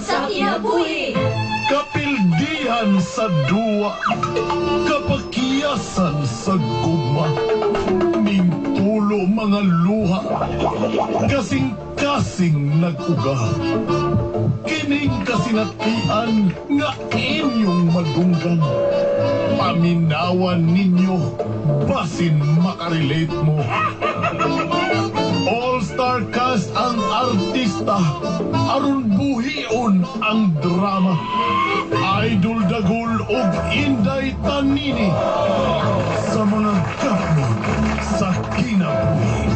Sa kinabuhi. Kapildihan sa duwa, kapakiyasan sa gugma, ningtulo mga luha, kasing-kasing nag-uga. Kining kasinatian nga inyong madunggan. Paminawan ninyo, basin makarelate mo. All-star cast ang artista, aron buhion ang drama. Idol Dagul ug Inday Tanini sa mga gapnod sa kinabuhi.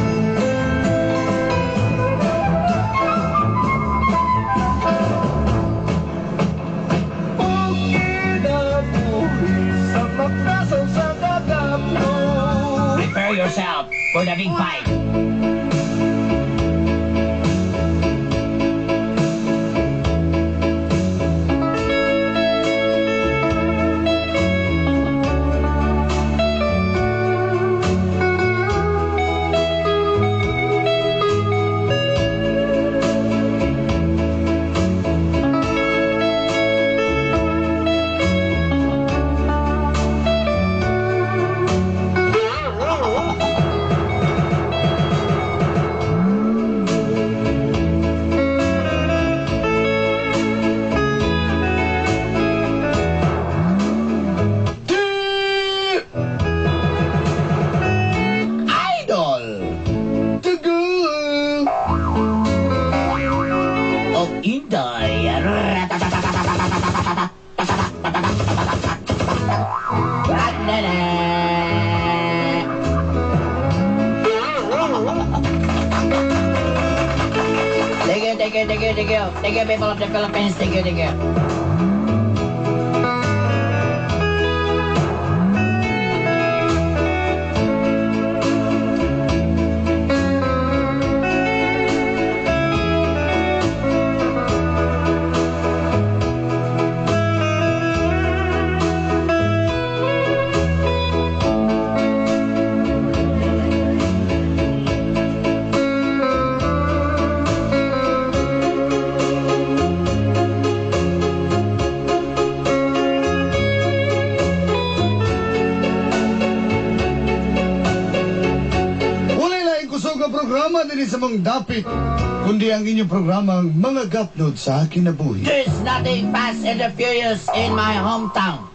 Prepare yourself for the big fight. The Idol Dagul. Og Inday. Thank you, thank you, thank you, thank you. Thank you, people of the Philippines. Thank you, thank you. Walay laing kusog nga programa dinhi sa mong dapit, kundi ang inyong programang Mga Gapnod sa Kinabuhi. There's nothing fast and the furious in my hometown.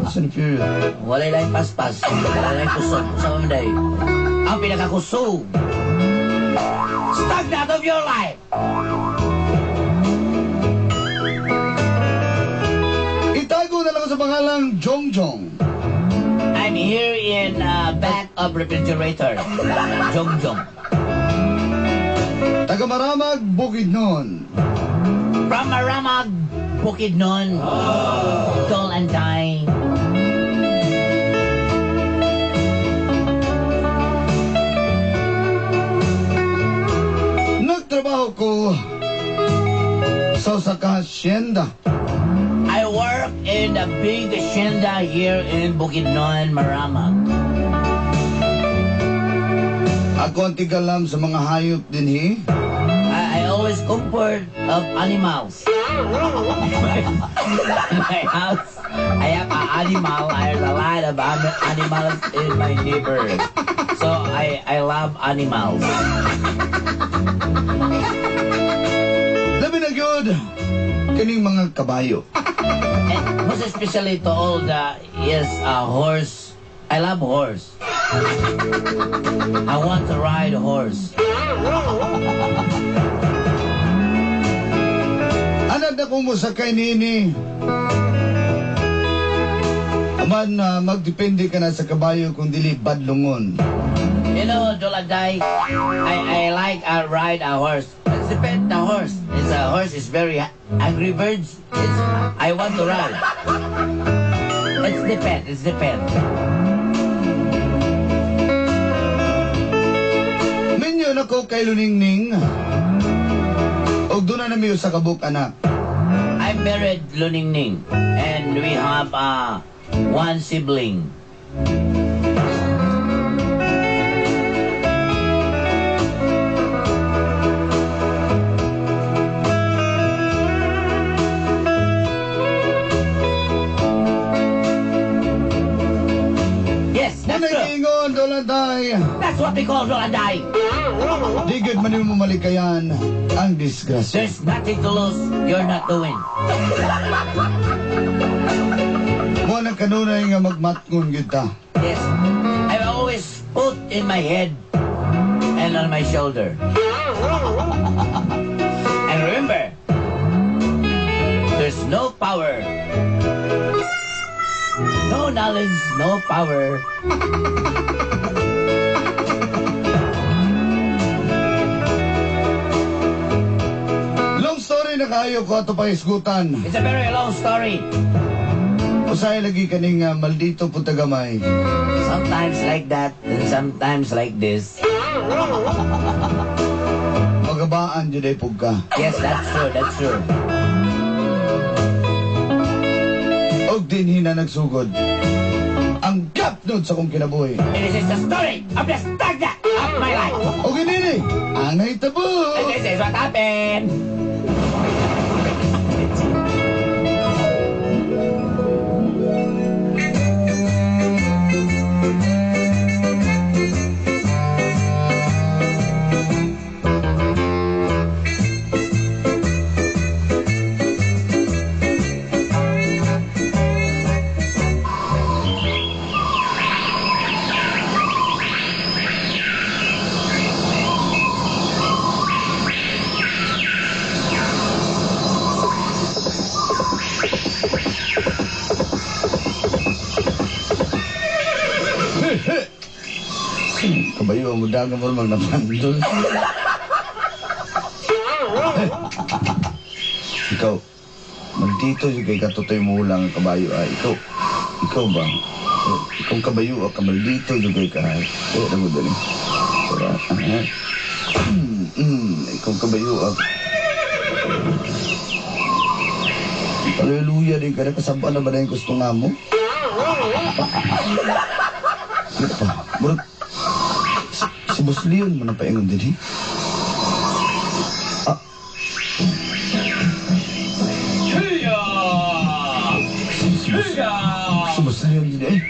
Fast and Furious. Walay laing paspas. Walay laing kusog. Sa mga day. Ang pinakakusog. Stagnant of your life. Itago na lang sa pangalang Jong Jong. I'm here in back of refrigerator. Jong Jong. Taga Maramag, Bukidnon. From Maramag, Bukidnon. Dol and Dine. Nagtrabaho ko sa usa ka hacienda. I work in a big hacienda here in Bukidnon, Maramag. Ako ang tigalam sa mga hayop dinhi. I always comfort of animals. In my house, I have an animal. I have a lot of animals in my neighbor. So I love animals. Labi na gyud kining mga kabayo. And most especially to all the, yes, horse. I love horse. I want to ride a horse. Anad na kong mosakay niini. Aman na magdepende ka na sa kabayo kung dili badlongon. Doladay, I like ride a horse. It's depend the horse. It's a horse is very angry birds. It's I want to ride. It's depend. It's depend. Minyo na ko kay Luningning. Og duna na mi usa ka buok anak. I'm married Luningning, and we have one sibling. what we call Jolanday. Di gud man mo malikayan ang disgrasya. There's nothing to lose. You're not to win. Mo na kanunay nga magmatngon gyud ta. Yes. I always put in my head and on my shoulder. And remember, there's no power. No knowledge, no power. Long story na kaayo ko ato pahisgutan. It's a very long story. Usahay lagi kaning maldito punta gamay. Sometimes like that, and sometimes like this. Magabaan jud ay pug ka. Yes, that's true, that's true. Og dinhi na nagsugod ang gapnod sa kong kinabuhi. And this is the story of the stagna of my life. Og inini ang nahitabo. And this is what happened. Kabayo ang mudagan mo mag napandol. Ikaw, magdito yung kay katutoy mo lang ang kabayo. Ah, ikaw ba? Eh, ikaw kabayo, ah, kamaldito yung kay ka. Eh, ano mo dali? Tara, ah. Ikaw kabayo, ah. Hallelujah din ka na, kasabaan na ba na yung gusto nga mo? Ano pa? Murag, si Boss Leon mo na paingon din, eh. Ah. Si Boss Leon din, eh.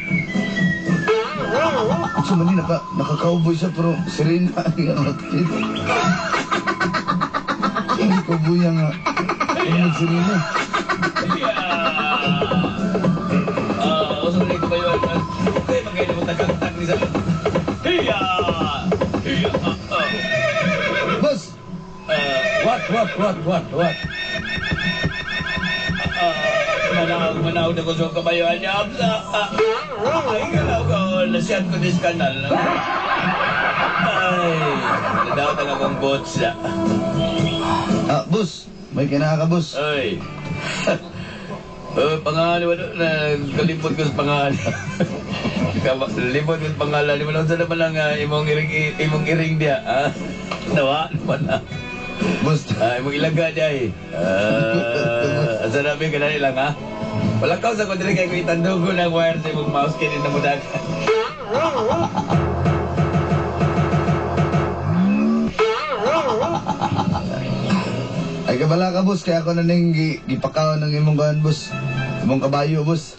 So man naka-cowboy siya pero sirena ang outfit. Ang cowboy nga. Ang sirena. Ah, usa na ko kayo. Okay, magay mo tagantag ni sa. Hiya! Hiya! Boss! What? Manaog na ko sa kabayuan niya. Ay, galaw ko. Nasiyan ko this kanal. Ay, nadawat ang akong bots. Ah, boss. May kinaka ka, boss. Ay. Pangalan, wala na, kalimot ko sa pangalan. Limot ko sa pangalan. Di mo lang sa naman lang imong iring diya. Ah, nawa, naman na. Boss. Ah, imong ilaga diya eh. Ah, asa namin ka na lang ha? Wala ka sa kung dili kay ko itandugo ng wire sa imong mouse kini na mudagan. Ay, kabala ka, boss. Kaya ako na ning gipakaw ng imong kuan, boss. Imong kabayo, boss.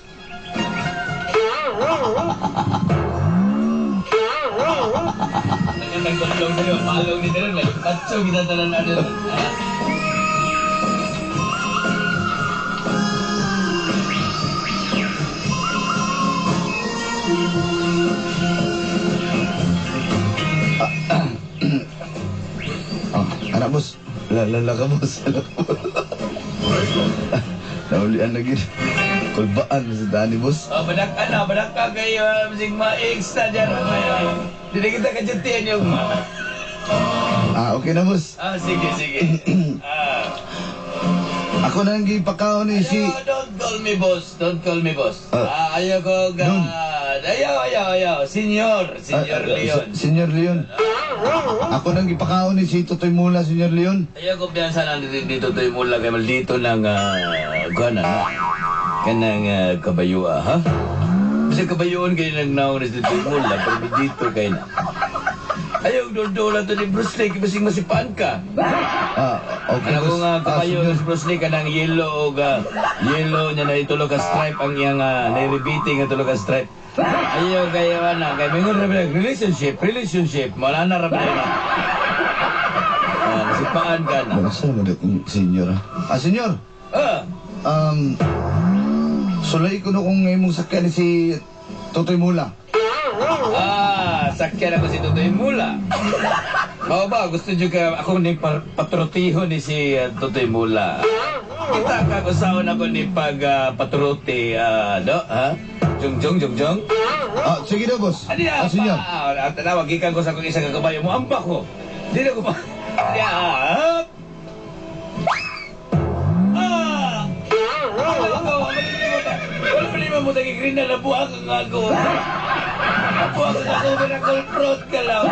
Nagkulong sa'yo, palong ni Darren, patso kita tanan na doon. Oh, anak, boss. Lala ka, boss. Lala ka, boss. Naulian na gid. Kulbaan sa Dani, boss. Oh, badak ka na, badak ka kayo, Sigma X na dyan. Hindi kita kadyutian yung ma. Ah, okay na, boss. Ah, sige, sige. Ah. Ako na ang gipakaw ni si... Ayaw, don't call me boss. Don't call me boss. Ah. Ah, ayaw ko ga... Ayaw, ayaw, ayaw. Senyor. Senyor Leon. Senyor Leon. Ako nang gipakaw ni si Totoy Mula, Senyor Leon. Ayaw ko piyansa na dito Totoy Mula kay maldito ng kuan na. Kanang kabayua, ha? Kasi kabayuon kayo nagnaong ni Totoy Mula, pero dito kayo na. Ayaw, dol-dola to ni Bruce Lee, basig masipaan ka. Ah, okay, Ano ko boss. nga kabayo Senyor. ni Bruce Lee kanang yellow og yellow niya na itulo ka stripe ang iyang nairibiting nga tulo ka stripe. Ayaw kayo ana kay mingon ra ba relationship, relationship, wala na ra ba na. Ah, sipaan ka na. Basta naman akong senyor. Ah, senyor. Ah, Sulay ko no kung imong sakyan ni si Totoy Mula. Ah, sakyan ako si Totoy Mula. Mao ba, gusto nyo ka ako ni patrotiho ni si Totoy Mula. Kita ka kung saan ako ni pag patrote, do, ha? Jong jong jong jong. Ah, sige daw, boss. Ano yan? Ah, senyor. Pa, tanawa, gikan ko sa akong isa ka kabayo mo, ampak ko. Di na ko pa. Ya. Ah! Wala pa naman mo tagi-green na nabuha ka nga ako. Nabuha ka nga ako, miracle fruit ka lang.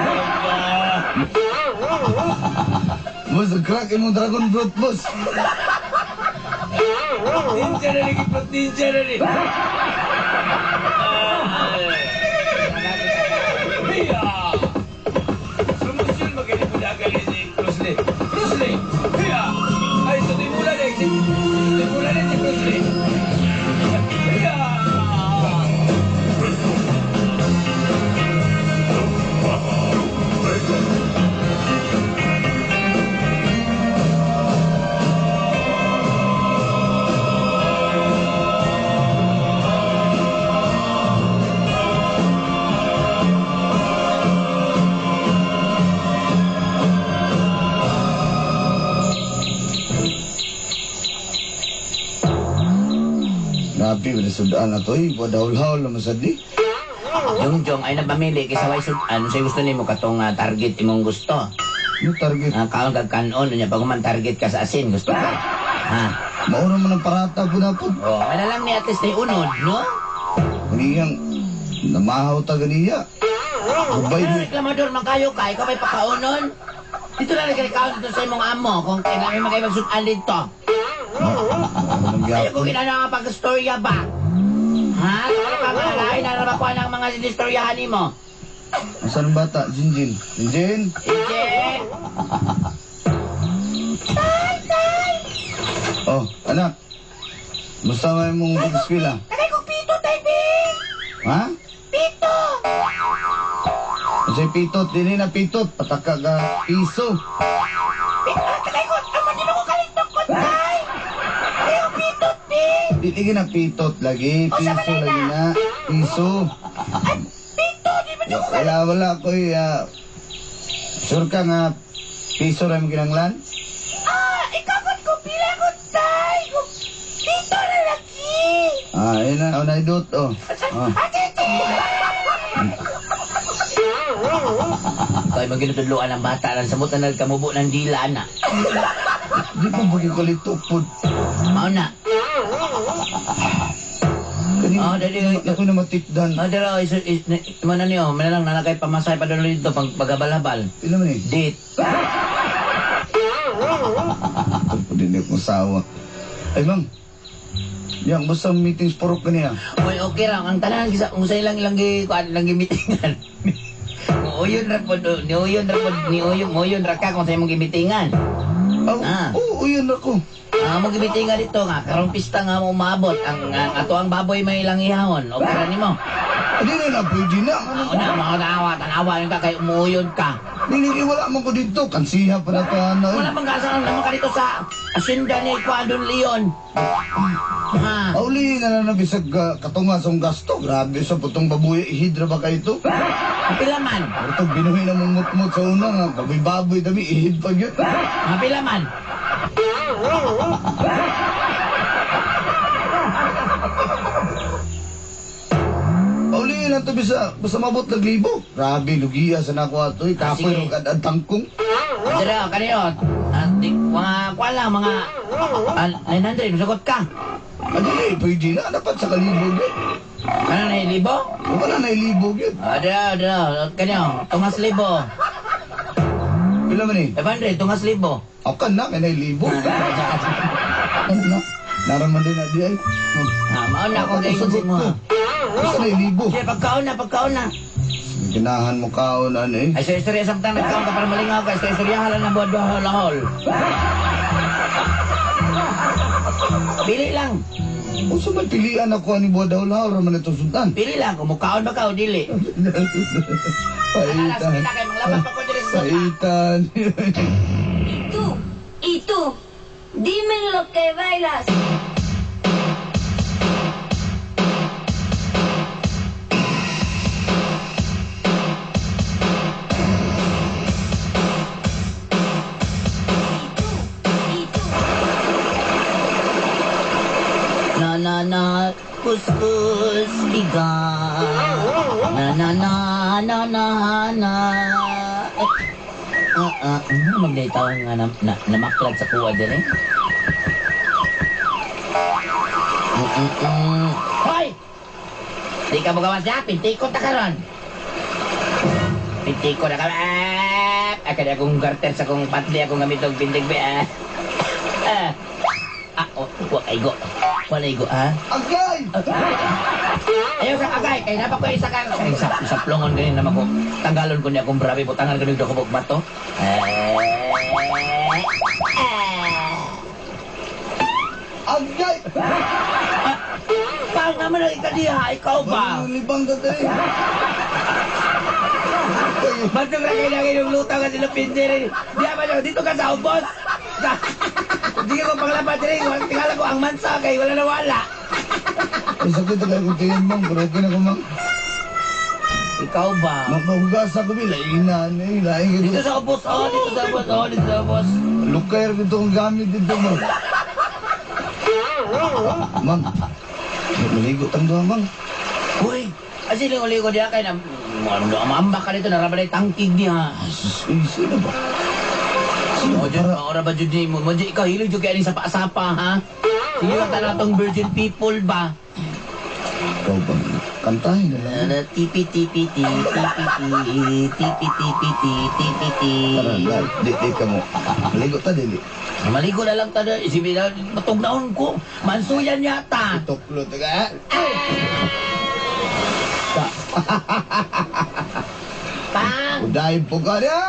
Boss, crack imong dragon fruit, boss. Ninja na ni, fruit ninja na ni. Hiya! Promotion magaling mo na ni si Bruce Lee. Bruce Lee! Hiya! Ay, so di mula na si di mula na si Bruce Lee. Hiya! Grabe, wala sudaan na to eh. Buwa dahol-haul na masadi. Jong Jong ay napamili kaysa way sudan say gusto nimo katong target imong gusto. Yung target. Kaon kag kanon nya pag man target ka sa asin gusto ka. Ha. Mauna man ang parata po na po. Oh, may na lang ni at least ni unod, no? Ganiyang, namahaw ta ganiya. Gubay Ano ni. reklamador man kayo ka, ikaw may pakaunon? Dito na lang kaon dito sa imong amo kung kailangan man kayo magsudan dito. Ayaw ko ginana nga pag-istorya ba? Ha? Ano ka nga lain na nabakuha ng mga sinistoryahan nimo? Asan ang bata? Jinjin. Jinjin? Ije! Oh, anak. Musta man imong pag-eskwela? Tagay kong pito, Taybi! Ha? Pito! Unsay pitot? Dili na pitot. Pataka ka piso. Pito! Tagay ko! Amo, di ba ko kalitok ko, Tay? Ayaw, pito, ti! Dili ka na pitot lagi. O, sa Piso kanila. lagi na. Piso. Ay, pito! Di ba ko Wala, wala ko sure ka nga piso ra imong kinanglan? Ah, ikakot ko pila ko, Tay! Pito na lagi! Ah, ayun na. Oh, naidot, oh. Oh. Ate, Kaya maginutudloan ang bata lang samot na nagkamubo ng dila na. Di pa ba kalito po? Mao na. Kani, Oh, dali. ako na matikdan. Oh, dira is, is, mo na niyo, mo na lang nanakay pamasay pa doon dito pag pagabal-habal. Pila man eh? Date. Ito po din akong sawa. Ay, ma'am. Yang, basta meetings purok kaniya. Oy, okay ra ang tanan gisa usay lang ilang gi kuan lang gi meetingan. Uyon ra pod, ni uyon ra pod, ni uyon, uyon ra ka kung sa imong gimitingan. Oh, Ah. oo, yun ako. Ah, mo gimitingan dito nga karong pista nga mo umaabot ang ato ang baboy may ilang ihahon. Okay ra nimo. Di na na, pwede na. Ano? Ako na mga tawa, tanawa ka kay umuyon ka. Dili, wala man ko dito. Kansiha pa na to, ano. Wala man kasaan naman ka dito sa asyenda ni Juan Don Leon. Ha? Auli na lang nabisag katunga sa gasto. Grabe sa putong babuya, ihidra ba kayo ito? Pila man? Ito, binuhi na mong mutmut sa una nga. Baboy-baboy dami, ihid pa yun. Pila man? Auli lang to bisa, basta mabot naglibo. Grabe, lugiya sa nako ato. Eh. Kapoy Sige. rong kad tangkong. Dira, kanino? Ah, di, mga kuan lang, mga 900, musagot ka. Adili, pwede na. Dapat sa kalibog yun. Ano na libo? Wala na ilibog yun. Ah, dira, dira. Kanino? Tungas libo. Pila man eh? 500, tungas libo. Ako na, kaya nailibo. Ano na? Naraman din na di ay. Ah, maon na ako kay Sagot mo. ko. Basta nailibo. Sige, pagkaon na, pagkaon na. Ginahan mo kaon, ano eh. Ay, sa istorya samtang nagkaon ka para malingaw ka. Sa istorya halan ng buwan buwan lahol. Pili lang. Unsa may pilian ako ani buwa daw raman itong sultan. Pili lang kung mukaon ba ka o dili. Alas Paitan. kita kay manglabas pa ko diri sa sofa. Paitan. Y tú, dime lo que bailas. Y tú, y tú. Na na na kuskus biga. Na na na na na na. Ah ah, magdaytaw nga na, na, namaklag sa kuwa dire. Hoy! Di ka mo gawas ya, pintiko ta karon. Pintiko na ka. Ah, ah, kaya akong garter sa kong patli akong gamit og pintig be. Ah. Ah. Ah, oh, wa ay go. Wala igo, ha? Agay! Ayaw ka agay, kay napa ko isa ka. Kay sa sa plongon ganin naman ko. Tanggalon ko niya akong brabe, butangan ko nito kubog mato. Eh. Agay! Pang naman ang ikadiha, ikaw ba? Libang ka tayo. Bantog ra kay lagi yung lutaw ka sila pindiri. Di ba nyo, dito ka sa ubos. Hindi ko panglaban diri, tingala ko ang mansa kay wala na wala. Ay, sakit na kayo kung tingin mang, pero okay na ko mang. Ikaw ba? Mahugas ako bila, inan eh, lain Dito gitu. sa ubos, oh, dito sa ubos, oh, dito sa ubos. Lukay rin itong gamit dito mang. Mang, maligo tang duha mang. Uy, asin yung uli ko diya kay na maamba ka dito, narabalay tangkig niya. Sus, eh, sino ba? Sino Mo ba? jud Para, ora ba jud ni mo? Mo jud ikaw hilig jud kay sa paasapa ha. Sige ka tanan tong virgin people ba? ikaw ba? Kantahin na lang. Tipi tipi ti tipi ti tipi tipi ti tipi ti. Tara, lai, di, di ka mo. Maligo ta, dili. Maligo na lang ta isipin na matugnaon ko. Mansuyan yata. Tuklo, taga. Pang! Uday po ka niya!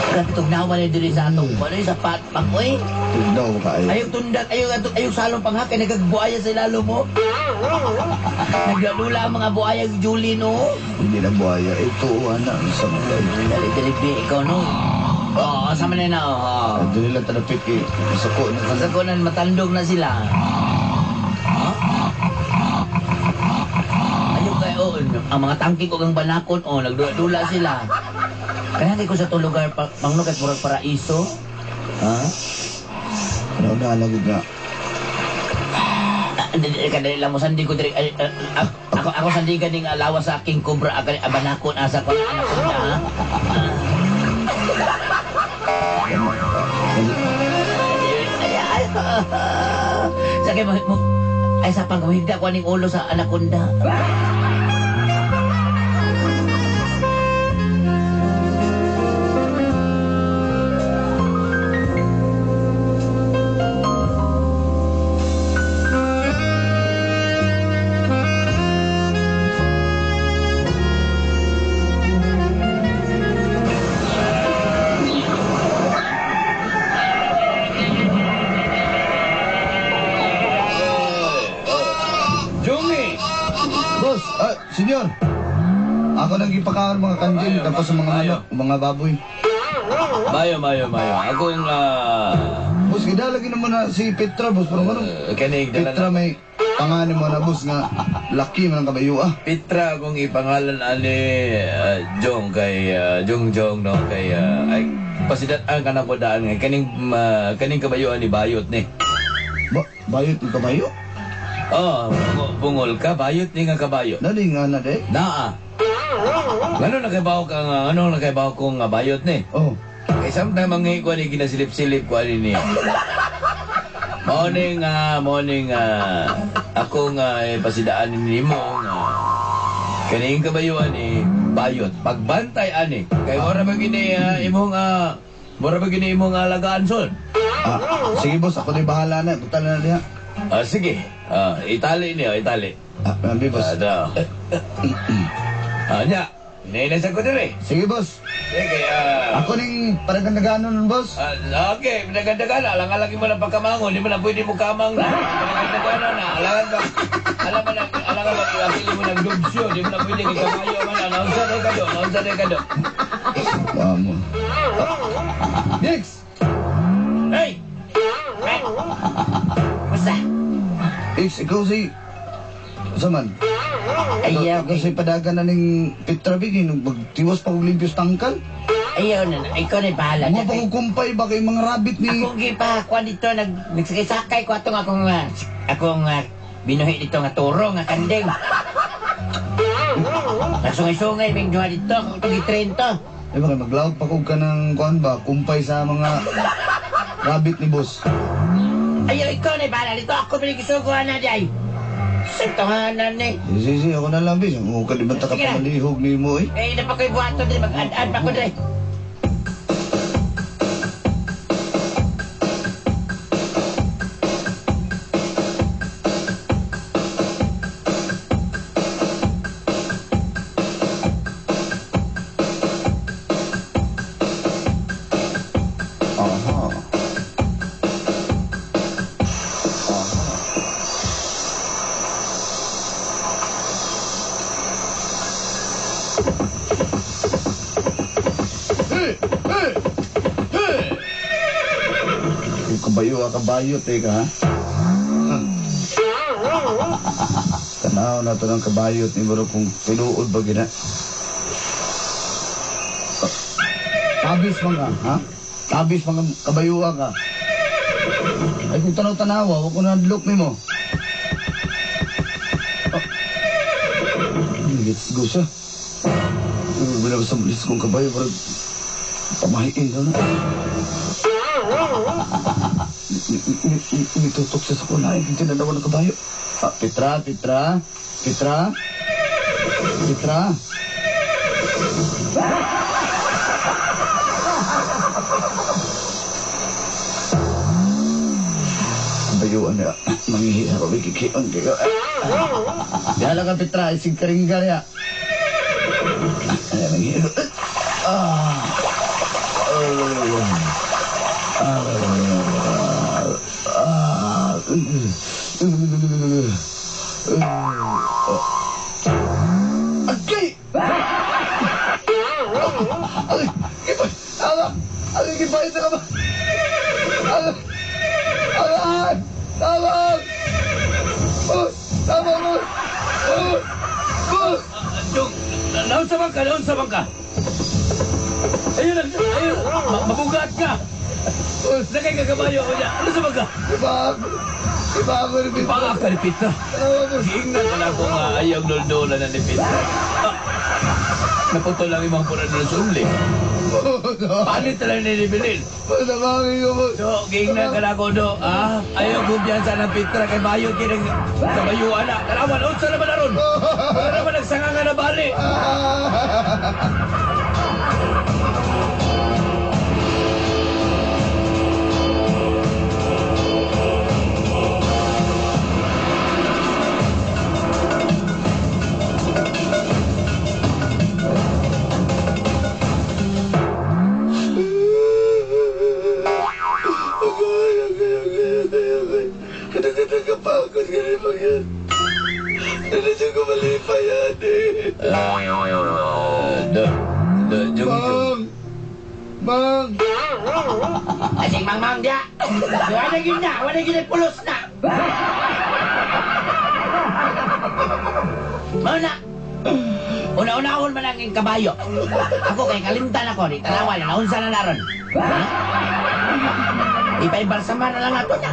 Grabe tugnawan ni diri sa atong kuno sa patpang oy. Tugnaw ka ay. Ayaw tundak, ayaw ato, ayaw salong panghakay nagagbuaya sa ilalo mo. Naglalula ang mga buaya Julie no. Hindi na buhaya. Ito, anak, sa mga. Dali dali bi ikaw no. Oo, sama na na. Oo. Ito nila talapit kay Sako na Sa kunan matandog na sila. Ha? Ayaw kay oh, ang mga tangki ko kang banakon oh, nagdula-dula sila. Kaya ko sa to lugar pa, pangno kay murag paraiso. Ha? Ano na alagod nga? Ah, dili ka dali lang mo sandig ko diri ay, ah, ako ako sandigan ning alawa sa aking cobra akari abanakon asa ko anak ko na. Ha? Ay, ay, ay. Sa kay mo, ay sa pang higda ko aning ulo sa anaconda. Jungi! Boss, ah, senyor. Ako nang gipakaon mga kandil Ayaw, tapos sa mga ayaw. manok, mga baboy. Mayo, mayo, mayo. Akong, Boss, kidalagin naman na si Petra, boss. Pero ano? kaning dala Petra na. may pangani mo na, boss, nga laki man ang kabayo, ah. Petra akong ipangalan ani Jong kay Jong Jong no kay ay pasidat ang kanang kodaan nga kaning kaning kabayuan ni Bayot ni. Ba bayot ng kabayo? Oh, bungol ka bayot ni nga kabayo. Dali nga na, de. Naa. Ngano nakaibaw ka nga ano nakaibaw ko nga bayot ni? Oh. Kay samtang mangi ko ni ginasilip-silip ko ani niya. Morning morning ako nga pasidaan nimo nga kaning kabayuan ni bayot pagbantay ani kay mura ba gini imong mura ba gini imong alagaan sol. Ah, sige, boss, ako na bahala na. Butal na diha. Ah, sige. Ah, itali niyo, itali. Ah, nabi, boss. Ah, daw. Ah, nya. Hinay sa ko diri. Sige, boss. Sige, Ako ning paragandaganon nun, boss. Okay, pinagandagana. Alang-alangin mo ng pagkamangon. Di mo na pwede mo kamang na. Pinagandagana na. Alangan ba? Alam mo na, alangan ba, iwakili mo ng dubsyo. Di mo na pwede kamayo man. Naunsa na ka do, naunsa na ka do. Vamo. Bix! Hey! Hey! Basta. Bix, ikaw si... Saman? Ayaw. Ikaw si padagan na ning Petra Big, eh, magtiwas pa kong limpios tangkal. Ayaw na na. Ikaw na bahala. Mga pa kong kumpay ba kay mga rabbit ni... Akong gipakuan dito, nagsakay-sakay ko atong akong binuhi dito nga turo nga kanding. Nagsungay-sungay ming duha dito, akong gitrain to. Eh baka maglaog pa kog ka ng kuan ba, kumpay sa mga rabbit ni boss. Ayaw, ikaw na bahala dito. Ako pinigisuguhan na di ay. Santahanan ni. Sige, sige, ako na lang, bis. Ang kalimanta ka Sige na. pamalihog ni mo, eh. Eh, na pa ko'y buhaton din. Mag-ad-ad pa ko din. Aha. Aha. Hey! Hey! Hey! Yung kabayo, kabayo, teka, ha? Tanaw na to ng kabayo, ni Bro, kung tinuod ba gina. Tabis mga, ha? Tabis mga kabayuan ka. Ay, kung tanaw-tanawa, huwag ko na look ni mo. Oh. Let's go siya. Wala sa mulis kong kabayo, pero pamahiin daw na. Nitutok siya sa kunain, hindi tinanawa ng kabayo. Ah, Petra, Petra, Petra, Petra. Kabayuan niya. Manghihi ako, kikion kayo. Dihala ka, Petra, isig karingga niya. Ay, manghihi. Ah. Ah. Ah. Agay! Agay! Gipay! Tama! Agay, gipay sa kama! Agay! Agay! Tama! Boss! Tama, boss! Boss! Boss! Jong, naunsa man ka, naunsa man ka. Ayun, ayun, mabugat ka. Boss! Sakay ka kabayo ko niya. Ano sa man ka? Iba ako! Iba ako ni Petra! Baka ka ni Petra. Tama, boss! Giingnan pala ko nga ayaw duldulan na ni Petra. Naputol lang imong punan sa uli. Palit na lang ni Bilil. Boss, amangin ko, boss! Do, giingnan ka na ako, do. Ah, ayaw kumpiyansa ng Petra kay bayo kinang kabayuan na. Tanawan, unsa naman aron? Wala naman nagsanga nga na bali. Kadagad-nagkapagod ka rin pag yan. Hindi siya kumalipay yan eh. Do, do, Jong, Jong. Mang! Mang! Asing mang-mang dia. Wala yun na, wala yun na pulos na. Mao na. Una-unahon man ang kabayo. Ako kay kalimtan ako ni tanawa na naunsa na naron. Ha? Ipaibalsama na lang ato na.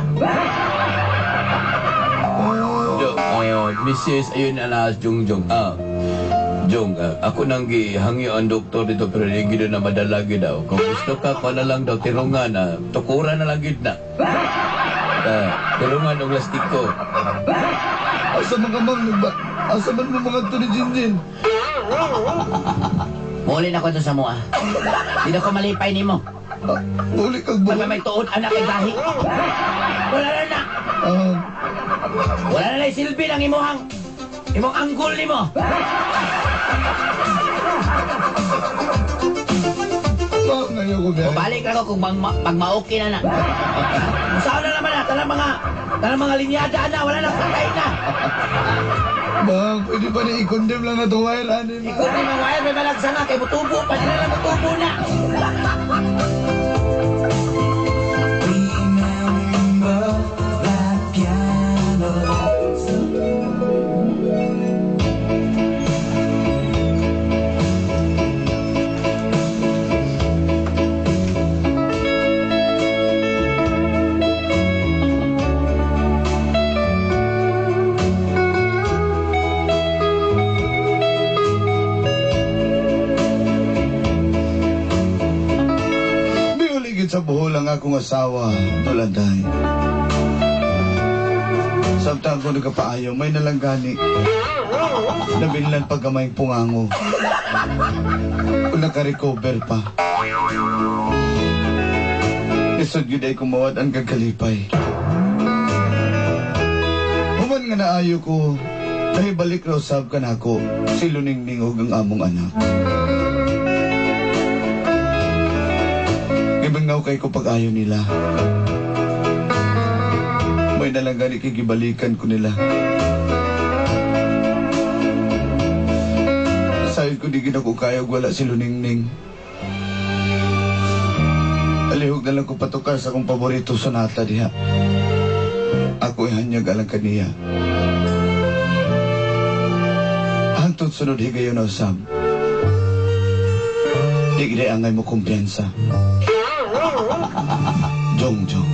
Do, Mrs. Ayun na Jong Jong. Jong, ako nang gihangyo ang doktor dito pero di gid na madala gid daw. Kung gusto ka, kuha na lang daw tirungan na tukuran na lang gid na. Tirungan og lastiko. Asa man ka mang nagba? Asa man mo mga to ni Jinjin? Muli na ko to sa mua. Di na ko malipay nimo. Muli kag Pag may tuod anak kay gahi. Wala na na. Wala na na silbi ng imuhang imong anggol nimo. Bang, ngayon ko biyahe. Mubalik lang ako kung pag ma-okay na na. Saan na naman na? Tanang mga linyada na, wala na, patay na. Bang, pwede ba na i-condemn lang na itong wire, ani? Ikaw ni mga wire, may malagsanga, kay mutubo pa, di na lang mutubo na. Remember that piano. Biuligid sa Bohol ang akong asawa, Dolanday. Samtang ko nagkapaayo, may nalanggani. Nabinlan pag gamay pungango. Kung naka-recover pa. Isod yun ay kumawad ang gagalipay. Human nga naayo ko, dahil balik raw sab ka na ako, si Luningning ug ang among anak. Gibingaw kay ko pag-ayo nila. May nalanggani kay gibalikan ko nila. Sayod ko di gid ako kaya ug wala si Luningning. Alihog na lang ko patukar sa akong paborito sonata diha. Ako ihanyag alang kaniya. Hangtod sunod higayon na usab. Di gid angay mo kumpiyansa. Jong jong.